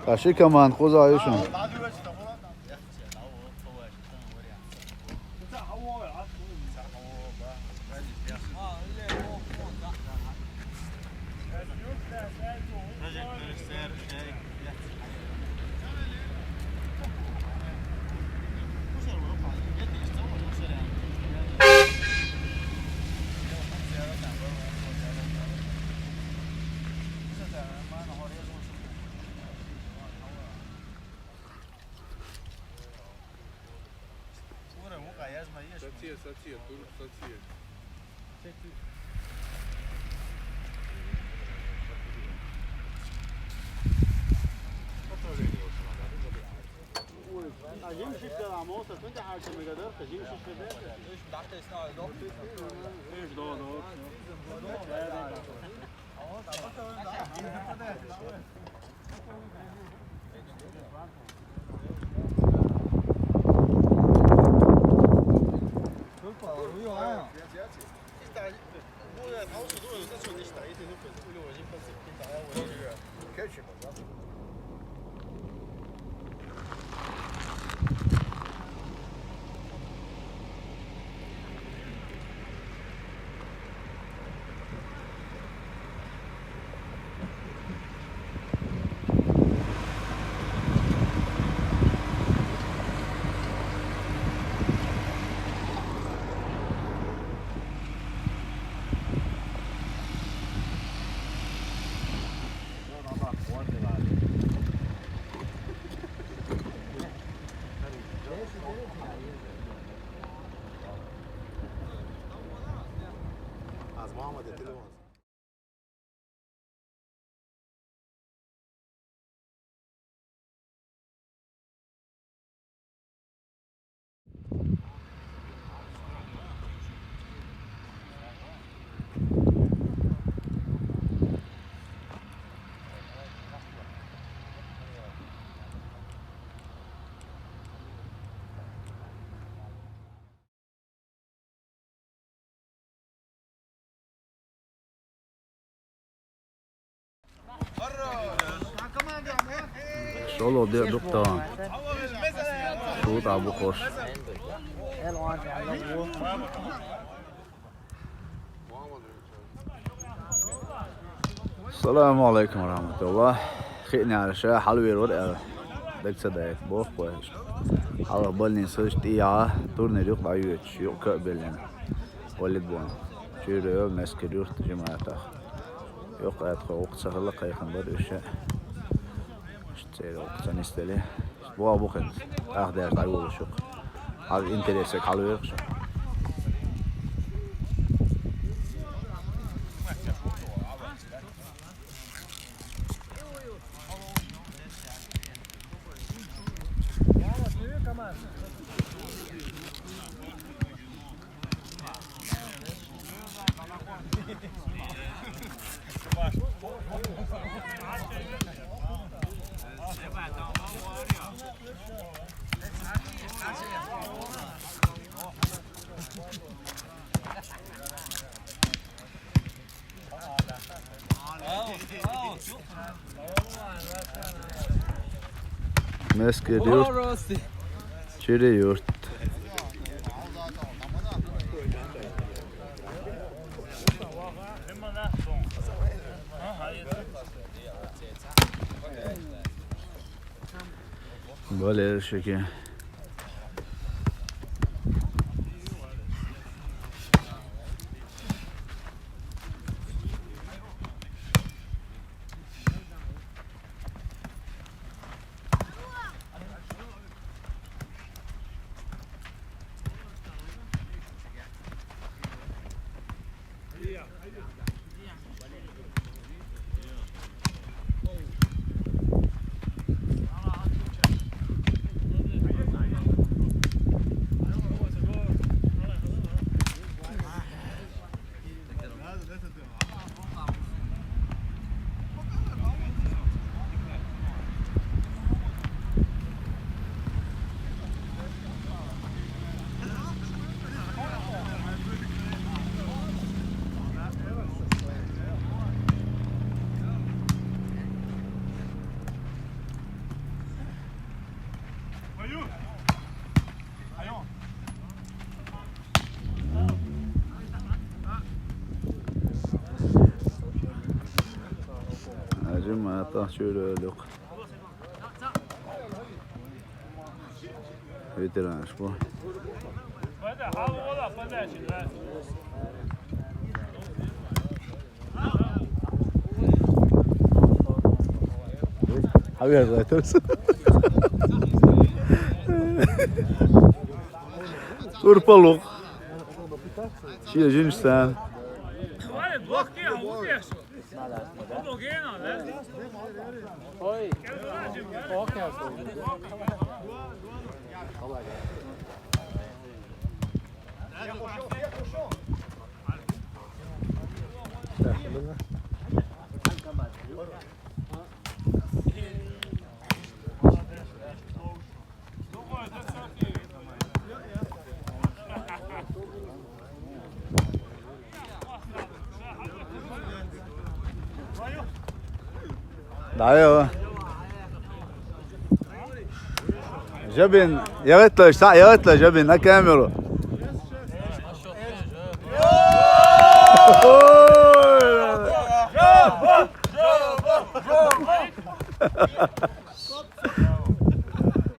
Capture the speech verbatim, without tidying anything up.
Ткъа ши команда кхузахь ю шуна. Сатия, сатия, тур, сатия. ШолгӀа декъа ду-кх тахана. Шута бу хӀорш. Ассаламу Ӏалайкум ва рахьматуллахӀ. Хиънараш хьалвер вара аьлла, дага ца дайта, боху вай. Хьалха больницаш тӀехьа турнир юкъа дӀайоьдуш, юкъа кхаъ биллина. Валид бон. Чуьра йолу Мескер-Юрт жиматах. Юкъа аьтта гӀуллакх ца хилла кхайкхина бара уьш. Иштта церан гӀуллакх ца нисделира. Иштта боху бу хӀинца. Ах дерг дӀайолуш ю-кх. Хьан интересе хьалавирху шу? Мескер-Юрт. Чуьра-Юрт. Балершики. Ма тахчура лук. Ветеранаш бу. Хавьяр зайтарс. Турпалук. Шия жинсан. Даю. Жабин, ягъитлаш, са ягъитла Жабин на камеру.